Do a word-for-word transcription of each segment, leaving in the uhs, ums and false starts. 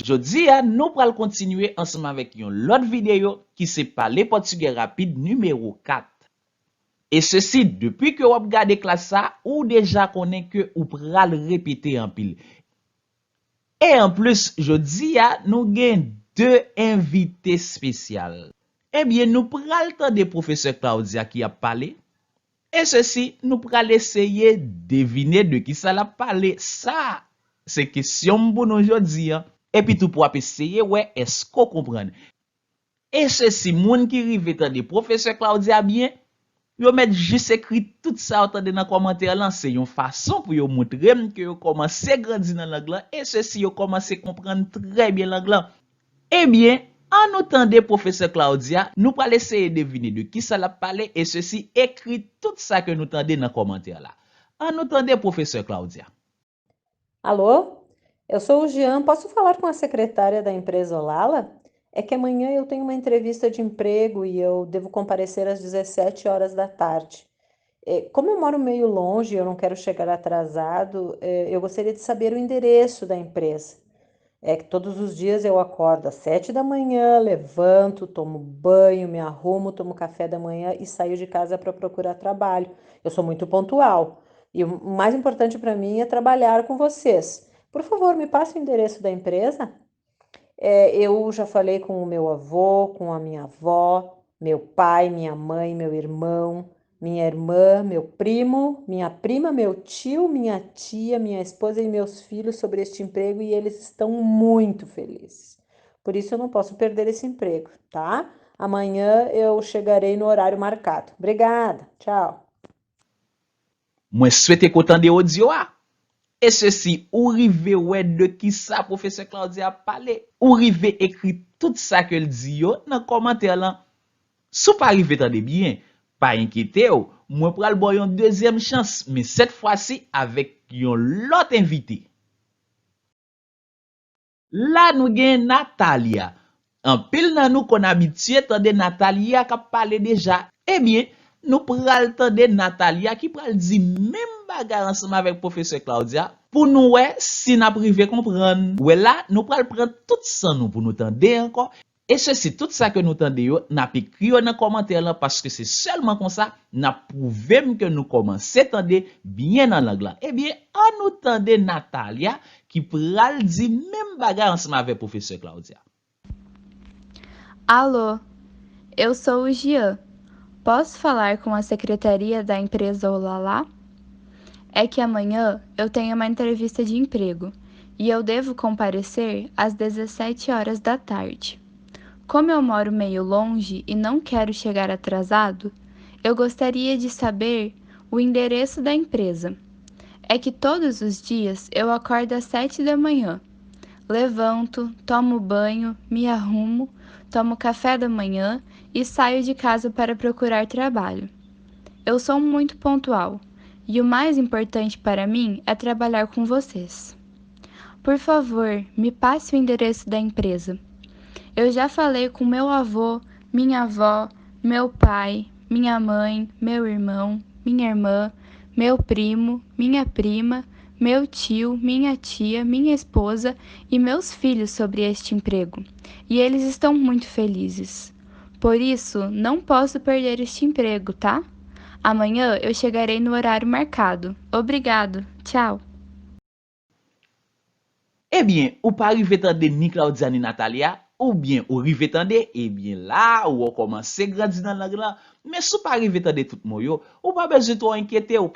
Jodi a, nou pral kontinye ansanm avèk yon lòt videyo ki se pale pòtigè rapid nimewo kat. E sesi, depi ke w ap gade klas sa, ou deja konnen ke ou pral repete anpil. E anplis, jodi a, nou gen de envite espesyal. Ebyen, nou pral tande pwofesè Claudia ki ap pale. E sesi, nou pral eseye devine de kisa l ap pale. Sa, se kesyon m pou nou jodi a. Epi tou pou w ap eseye wè èske w konprann. E sesi, moun ki rive tande pwofesè Claudia byen, yo mèt jis ekri tout sa yo tande nan kòmantè lan. Se yon fason pou yo montre m ke yo kòmanse grandi nan lang lan, e sesi, yo kòmanse konprann trè byen lang lan. Ebyen, an nou tande pwofesè Claudia, nou pral eseye devine de kisa l ap pale, e sesi, ekri tout sa ke nou tande nan kòmantè la. An nou tande pwofesè Claudia. Alô? Eu sou o Jean. Posso falar com a secretária da empresa Olala? É que amanhã eu tenho uma entrevista de emprego e eu devo comparecer às dezessete horas da tarde. É, como eu moro meio longe, eu não quero chegar atrasado, é, eu gostaria de saber o endereço da empresa. É que todos os dias eu acordo às sete da manhã, levanto, tomo banho, me arrumo, tomo café da manhã e saio de casa para procurar trabalho. Eu sou muito pontual. E o mais importante para mim é trabalhar com vocês. Por favor, me passe o endereço da empresa. É, eu já falei com o meu avô, com a minha avó, meu pai, minha mãe, meu irmão, minha irmã, meu primo, minha prima, meu tio, minha tia, minha esposa e meus filhos sobre este emprego e eles estão muito felizes. Por isso eu não posso perder esse emprego, tá? Amanhã eu chegarei no horário marcado. Obrigada. Tchau. Mwen swete ke w tande odyo a. E sesi, ou rive wè de kisa pwofesè Claudia ap pale. Ou rive ekri tout sa ke l di yo nan kòmantè lan. Si w pa rive tande byen, pa enkyete w, mwen pral ba w yon dezyèm chans, men sèt fwa si avèk yon lòt envite. La nou gen Natalia. Anpil nan nou konn abitye tande Natalia k ap pale deja. Ebyen, nou pral tande Natalia ki pral di menm bagay ansanm avèk pwofesè Claudia pou nou wè si n ap rive konprann. Wè la, nou pral pran tout san nou pou nou tande ankò. E sesi, tout sa ke nou tande yo, n ap ekri yo nan kòmantè lan, paske se sèlman konsa n ap pwouve m ke nou kòmanse tande byen nan lang lan. Ebyen, ann nou tande Natalia ki pral di menm bagay ansanm avèk pwofesè Claudia. Alô, eu sou o Jean. Posso falar com a secretaria da empresa Olala? É que amanhã eu tenho uma entrevista de emprego e eu devo comparecer às dezessete horas da tarde. Como eu moro meio longe e não quero chegar atrasado, eu gostaria de saber o endereço da empresa. É que todos os dias eu acordo às sete da manhã. Levanto, tomo banho, me arrumo, tomo café da manhã e saio de casa para procurar trabalho. Eu sou muito pontual e o mais importante para mim é trabalhar com vocês. Por favor, me passe o endereço da empresa. Eu já falei com meu avô, minha avó, meu pai, minha mãe, meu irmão, minha irmã, meu primo, minha prima, meu tio, minha tia, minha esposa e meus filhos sobre este emprego, e eles estão muito felizes. Por isso, não posso perder este emprego, tá? Amanhã eu chegarei no horário marcado. Obrigado. Tchau. Ebyen, ou pa rive tande ni Claudia ni Natalia, oubyen ou rive tande, ebyen la, ou kòmanse grandi nan lang lan. Men si w pa rive tande tout mo yo, ou pa bezwen twò enkyete w,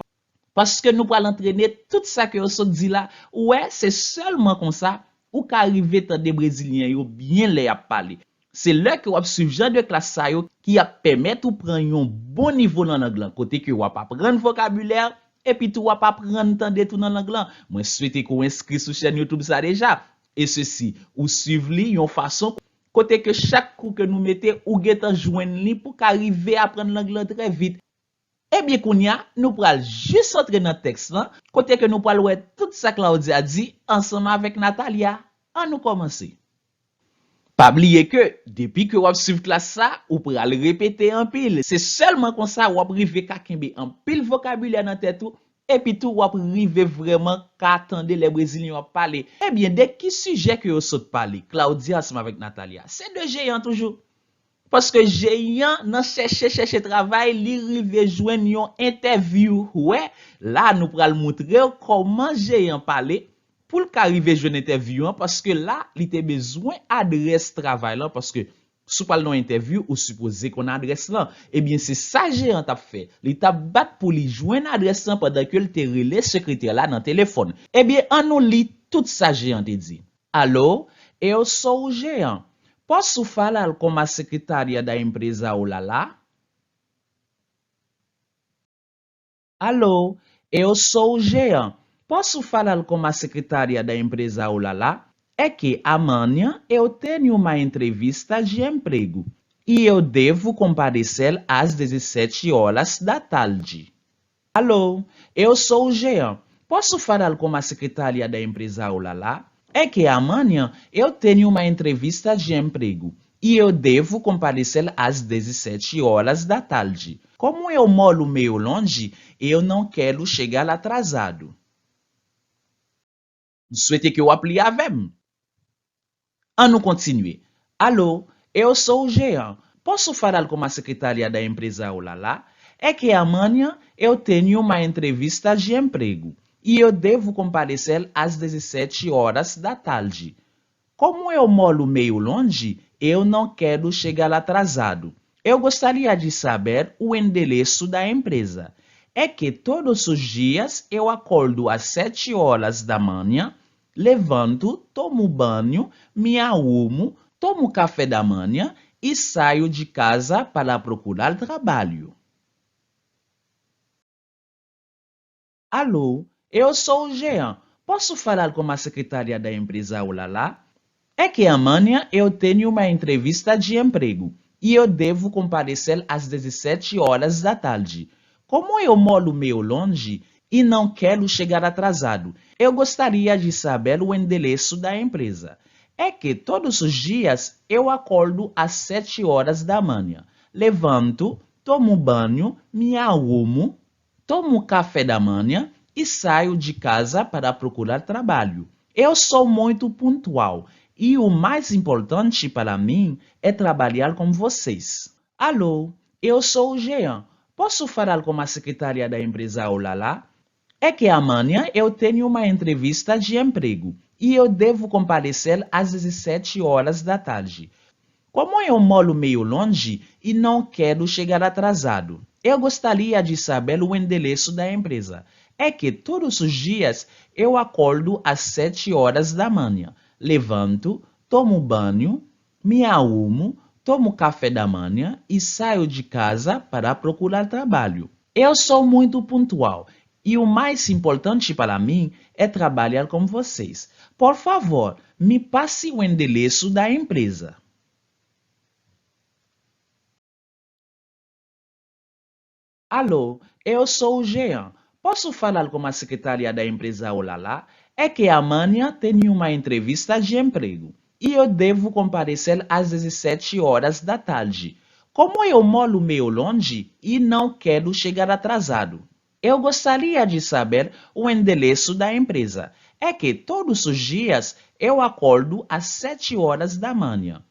paske nou pral antrene tout sa ke yo sot di la. Ou wè, se sèlman konsa ou ka rive tande brezilyen yo byen lè y ap pale. Se lè ke w ap swiv jan de klas sa yo ki ap pèmèt ou pran yon bon nivo nan lang lan, kote ke w ap aprann vokabilè, epi tou w ap aprann tande tou nan lang lan. Mwen swete ke w enskri sou chèn YouTube sa deja. E sesi, ou swiv li yon fason kote ke chak kou ke nou mete, ou gentan jwenn li pou ka rive aprann lang lan trè vit. Ebyen kounye a, nou pral jis antre nan tèks lan, kote ke nou pral wè tout sa Claudia di ansanm avèk Natalia. Ann nou kòmanse. Pa bliye ke, depi ke w ap swiv klas sa, ou pral repete anpil. Se sèlman konsa w ap rive ka kenbe anpil vokabilè nan tèt ou, Epi tou, w ap rive vrèman ka tande lè Brezilyen yo ap pale. Ebyen, de ki sijè ke yo sot pale, Claudia ansanm avèk Natalia? Se de jeyan toujou. Paske jeyan nan chèche, chèche travay, li rive jwenn yon entèvyou. Wè, la nou pral montre w kòman jeyan pale pou l ka rive jwenn entèvyou an, paske la, li te bezwen adrès travay lan, paske si w pral nan yon entèvyou, ou sipoze konn adrès lan. Ebyen, se sa jeyan t ap fè. Li t ap bat pou li jwenn adrès lan pandan ke l te rele sekretè la nan telefòn. Ebyen, ann nou li tout sa jeyan te di. Alô, eu sou o Jean. Posso falar com a secretária da empresa Olala? Alô, eu sou o Jean. Posso falar com a secretária da empresa Olala? É que amanhã eu tenho uma entrevista de emprego e eu devo comparecer às dezessete horas da tarde. Alô, eu sou o Jean. Posso falar com a secretária da empresa Olala? É que amanhã eu tenho uma entrevista de emprego e eu devo comparecer às dezessete horas da tarde. Como eu moro meio longe, eu não quero chegar atrasado. M swete ke w ap li avè m. Ann nou kontinye. Alô, eu sou o Jean. Posso falar com a secretária da empresa Olala? É que amanhã eu tenho uma entrevista de emprego e eu devo comparecer às dezessete horas da tarde. Como eu moro meio longe, eu não quero chegar atrasado. Eu gostaria de saber o endereço da empresa. É que todos os dias eu acordo às sete horas da manhã, levanto, tomo banho, me arrumo, tomo café da manhã e saio de casa para procurar trabalho. Alô, eu sou o Jean. Posso falar com a secretária da empresa Olala? É que amanhã eu tenho uma entrevista de emprego e eu devo comparecer às dezessete horas da tarde. Como eu moro meio longe e não quero chegar atrasado, eu gostaria de saber o endereço da empresa. É que todos os dias eu acordo às sete horas da manhã. Levanto, tomo banho, me arrumo, tomo café da manhã e saio de casa para procurar trabalho. Eu sou muito pontual e o mais importante para mim é trabalhar com vocês. Alô, eu sou o Jean. Posso falar com a secretária da empresa Olala? É que amanhã eu tenho uma entrevista de emprego e eu devo comparecer às dezessete horas da tarde. Como eu moro meio longe e não quero chegar atrasado, eu gostaria de saber o endereço da empresa. É que todos os dias eu acordo às sete horas da manhã, levanto, tomo banho, me arrumo, tomo café da manhã e saio de casa para procurar trabalho. Eu sou muito pontual e o mais importante para mim é trabalhar com vocês. Por favor, me passe o endereço da empresa. Alô, eu sou o Jean. Posso falar com a secretária da empresa Olala? É que amanhã tenho uma entrevista de emprego e eu devo comparecer às dezessete horas da tarde. Como eu moro meio longe e não quero chegar atrasado, eu gostaria de saber o endereço da empresa. É que todos os dias eu acordo às sete horas da manhã.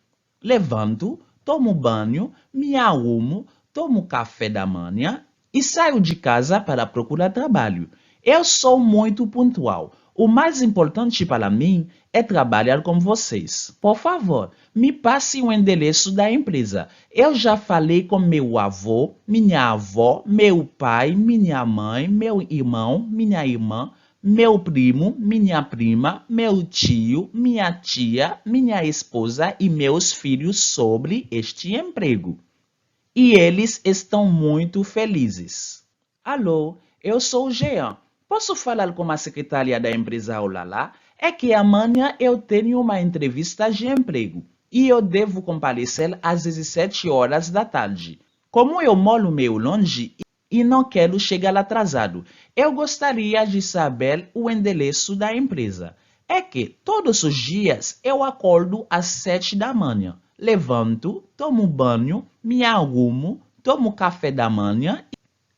Levanto, tomo banho, me arrumo, tomo café da manhã e saio de casa para procurar trabalho. Eu sou muito pontual. O mais importante para mim é trabalhar com vocês. Por favor, me passe o endereço da empresa. Eu já falei com meu avô, minha avó, meu pai, minha mãe, meu irmão, minha irmã, meu primo, minha prima, meu tio, minha tia, minha esposa e meus filhos sobre este emprego. E eles estão muito felizes. Alô, eu sou o Jean. Posso falar com a secretária da empresa Olala? É que amanhã eu tenho uma entrevista de emprego e eu devo comparecer às dezessete horas da tarde. Como eu moro meio longe e não quero chegar atrasado, eu gostaria de saber o endereço da empresa. É que todos os dias eu acordo às sete da manhã, levanto, tomo banho, me arrumo, tomo café da manhã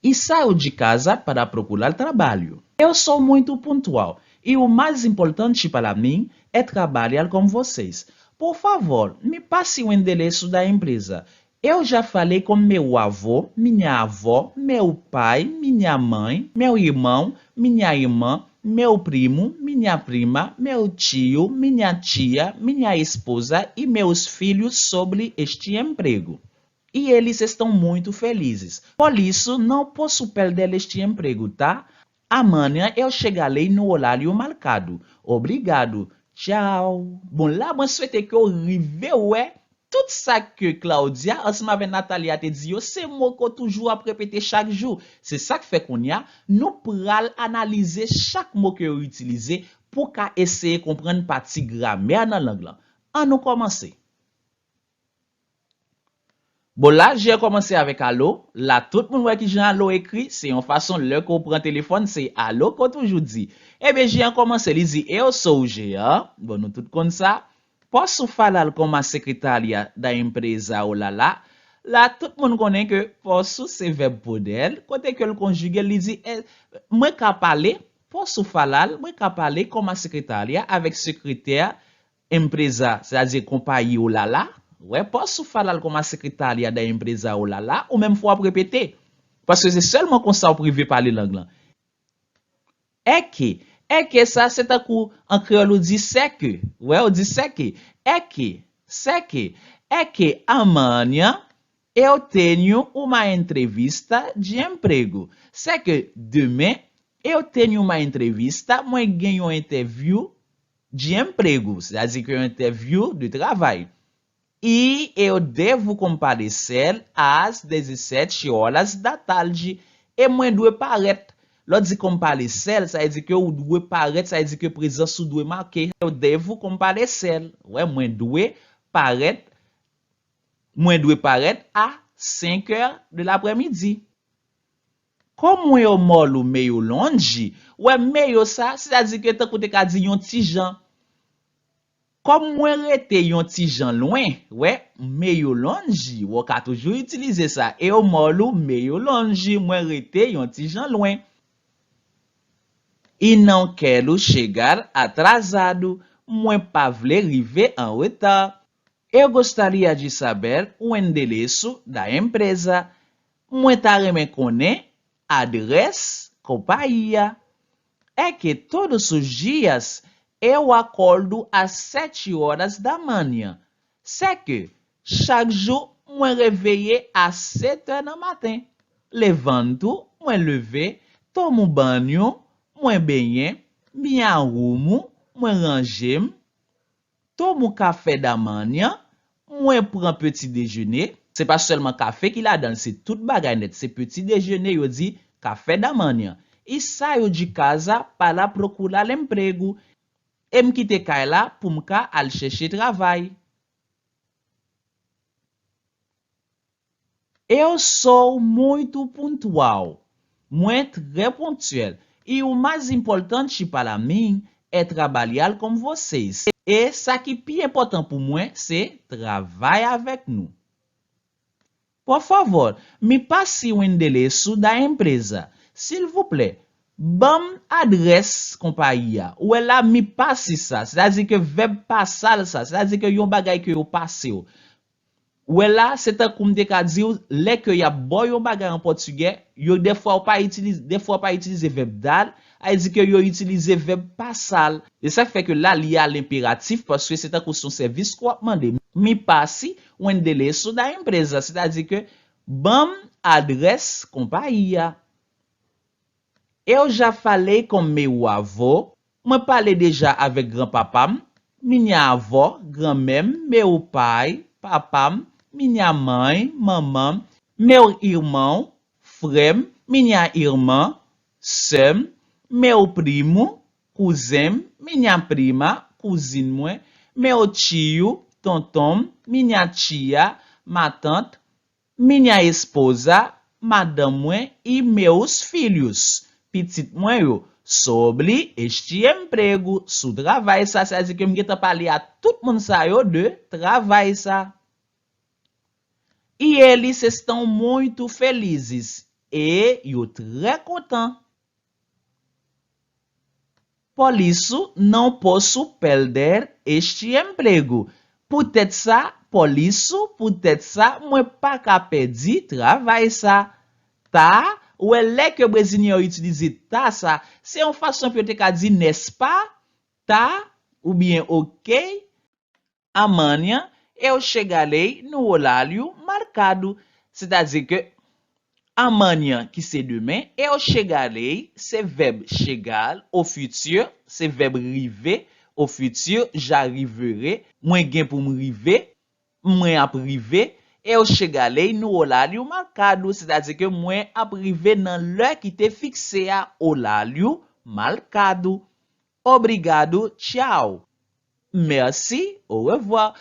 Isso é o de casa para procurar trabalho. Eu sou muito pontual e o mais importante para mim é trabalhar com vocês. Por favor, me passe o endereço da empresa. Eu já falei com meu avô, minha avó, meu pai, minha mãe, meu irmão, minha irmã, meu primo, minha prima, meu tio, minha tia, minha esposa e meus filhos sobre este emprego. E eles estão muito felizes. Por isso, não posso perder este emprego, tá? Amanhã eu chegarei no horário marcado. Obrigado. Tchau. Bon, la, mwen swete ke w rive wè tout sa ke Claudia ansanm avèk Natalia te di yo, se mo ke w toujou ap repete chak jou. Se sa k fè kounye a, nou pral analize chak mo ke yo itilize pou w ka eseye konprann pati gramè nan lang lan. Ann nou kòmanse. Bon, la, Jean kòmanse avèk alo. La, tout moun wè ki jan alo ekri. Se yon fason, lè ke w pran telefòn, se alo ke w toujou di. Ebyen, Jean kòmanse, li di, eu sou Jean. Bon, nou tout konn sa. Posso falar com a secretária da empresa Olala? La, tout moun konnen ke posso se vèb poder. Kote ke l konjige, li di, eh, mwen ka pale, posso falar, mwen ka pale com a secretária, avèk sekretè empreza, sètadi konpayi Olala. Wè, posso falar com a secretária da empresa Olala, ou menm fò w ap repete. Paske se sèlman konsa w ap rive pale lang lan. É que, é que sa, se tankou an kreyòl ou di sèke. Wè, ou di sèke. É que, sèke, é que amanhã eu tenho uma entrevista de emprego. Sèke demen, eu tenho uma entrevista, mwen gen yon entèvyou de emprego, sètadi ke yon entèvyou de travay. E eu devo comparecer às dezessete horas da tarde. E mwen dwe parèt. Lè w di comparecer, sa vle di ke ou dwe parèt, sa vle di ke prezans ou dwe make. Eu devo comparecer. Wè, mwen dwe parèt, mwen dwe parèt a cinq heures de l'après-midi. Como eu moro meio longe, wè, meio sa, sètadi ke tankou te ka di yon ti jan. Kòm mwen rete yon ti jan lwen, wè, meio longe, w ka toujou itilize sa. Eu moro meio longe, mwen rete yon ti jan lwen. E não quero chegar atrasado, mwen pa vle rive an reta. Eu gostaria de saber o endereço da empresa. Mwen ta renmen konnen adrès konpayi a. É que todos os dias eu acordo às sete horas da manhã. Sèke chak jou mwen reveye a sèt è nan maten. Levanto, mwen leve, tomo banho, mwen benyen, me arrumo, mwen ranje m, tomo café da manhã, mwen pran petit déjeuner. Se pa sèlman kafe ki ladan l, se tout bagay nèt. Se petit déjeuner, yo di café da manhã. E saio de casa para procurar emprego. E m kite kay la pou m ka al chèche travay. Eu sou muito pontual. Mwen trè pontyèl. E o mais importante para mim é trabalhar com vocês. E sa ki pi enpòtan pou mwen, se travay avèk nou. Por favor, me passe o endereço da empresa. Silvouplè, ban m adrès konpayi a. Ou wè la, me passe sa, sètadi ke vèb pasal sa, sètadi ke yon bagay ke yo pase w. Ou wè la, se tankou m te ka di w, lè ke y ap ba w yon bagay an pòtigè, yo dèfwa w pa itilize, dèfwa w pa itilize vèb dar, sa vle di ke yo itilize vèb pasal. E sa k fè ke la, li a lenperatif, paske se tankou se yon sèvis ke w ap mande. Me passe o endereço da empresa, sètadi ke ban m adrès konpayi a. Eu já falei com meu avô, mwen pale deja avèk granpapa m, minha avó, granmè m, meu pai, papa m, minha mãe, manman m, meu irmão, frè m, minha irmã, sè m, meu primo, kouzen m, minha prima, kouzin mwen, meu tio, tonton m, minha tia, matant, minha esposa, madanm mwen, e meus filhos, pitit mwen yo, sobre este emprego, sou travay sa, sa vle di ke m gentan pale a tout moun sa yo de travay sa. E eles estão muito felizes. E yo trè kontan. Por isso não posso perder este emprego. Poutèt sa, por isso, poutèt sa, mwen pa ka pèdi travay sa. Tá, ou wè lè ke brezilyen yo itilize tá sa, se yon fason pou yo te ka di n'est-ce pas, tá, oubyen ok. Amanhã eu chegarei no horário marcado. Sètadi ke amanhã, ki se demen, eu chegarei, se vèb chegar, o futuro, se vèb rive, o futuro, j'arriverai, mwen gen pou m rive, mwen ap rive, eu chegarei no horário marcado, sètadi ke mwen ap rive nan lè ki te fikse a, horário marcado. Obrigado, tchau. Merci, au revoir.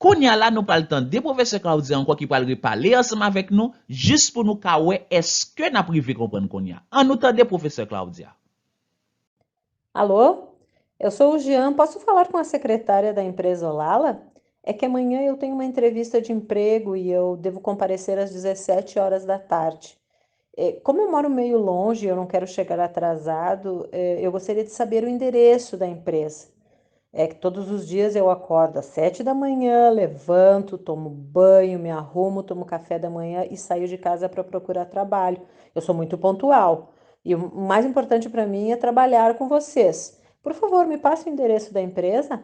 Kounye a la, nou pral tande pwofesè Claudia ankò ki pral repale ansanm avèk nou, jis pou nou ka wè èske n ap rive konprann kounye a. Ann nou tande pwofesè Claudia. Alô? Eu sou o Jean. Posso falar com a secretária da empresa Olala? É que amanhã eu tenho uma entrevista de emprego e eu devo comparecer às dezessete horas da tarde. É, como eu moro meio longe, eu não quero chegar atrasado, é, eu gostaria de saber o endereço da empresa. É que todos os dias eu acordo às sete da manhã, levanto, tomo banho, me arrumo, tomo café da manhã e saio de casa para procurar trabalho. Eu sou muito pontual. E o mais importante para mim é trabalhar com vocês. Por favor, me passe o endereço da empresa.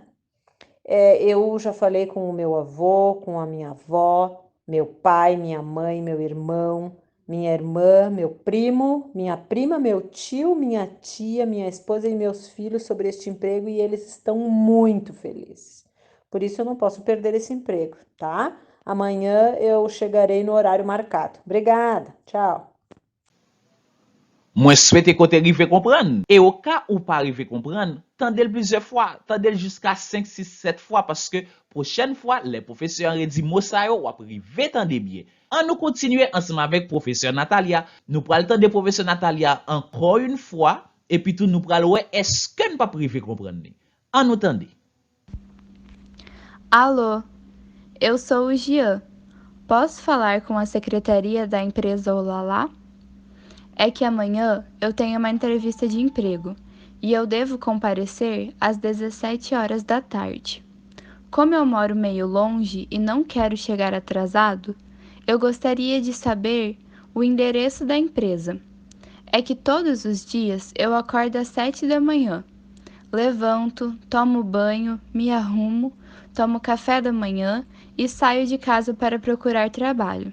É, eu já falei com o meu avô, com a minha avó, meu pai, minha mãe, meu irmão, minha irmã, meu primo, minha prima, meu tio, minha tia, minha esposa e meus filhos sobre este emprego e eles estão muito felizes. Por isso eu não posso perder esse emprego, tá? Amanhã eu chegarei no horário marcado. Obrigada. Tchau. Mwen swete ke w te rive konprann. E oka ou pa rive konprann, tande l plizyè fwa, tande l jiska senk, sis, sèt fwa, paske pwochèn fwa, lè pwofesè an redi mo sa yo, w ap rive tande byen. Ann nou kontinye ansanm avèk pwofesè Natalia. Nou pral tande pwofesè Natalia ankò yon fwa, epi tou nou pral wè èske n p ap rive konprann li. Ann nou tande. Alô, eu sou o Jean. Posso falar com a secretaria da empresa Olala? É que amanhã eu tenho uma entrevista de emprego e eu devo comparecer às dezessete horas da tarde. Como eu moro meio longe e não quero chegar atrasado, eu gostaria de saber o endereço da empresa. É que todos os dias eu acordo às sete da manhã. Levanto, tomo banho, me arrumo, tomo café da manhã e saio de casa para procurar trabalho.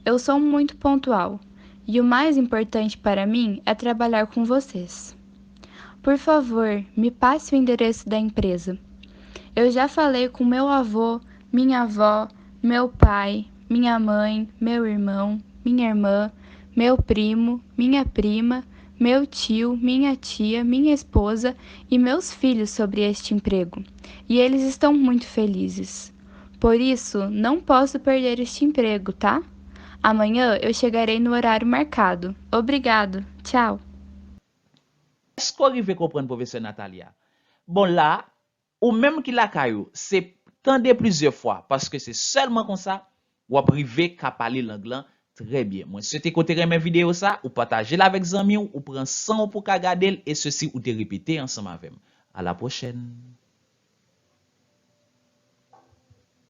Eu sou muito pontual e o mais importante para mim é trabalhar com vocês. Por favor, me passe o endereço da empresa. Eu já falei com meu avô, minha avó, meu pai, minha mãe, meu irmão, minha irmã, meu primo, minha prima, meu tio, minha tia, minha esposa e meus filhos sobre este emprego, e eles estão muito felizes. Por isso, não posso perder este emprego, tá? Amanhã eu chegarei no horário marcado. Obrigado. Tchau. Èske w rive konprann pwofesè Natalia? Bon, la, ou menm ki lakay ou, se tande plizyè fwa, paske se sèlman konsa w ap rive ka pale lang lan trè byen. Mwen swete ke w te renmen videyo sa, ou pataje l avèk zanmi w, ou pran san w pou ka gade l, e sesi ou te repete ansanm avè m. A la pwochèn.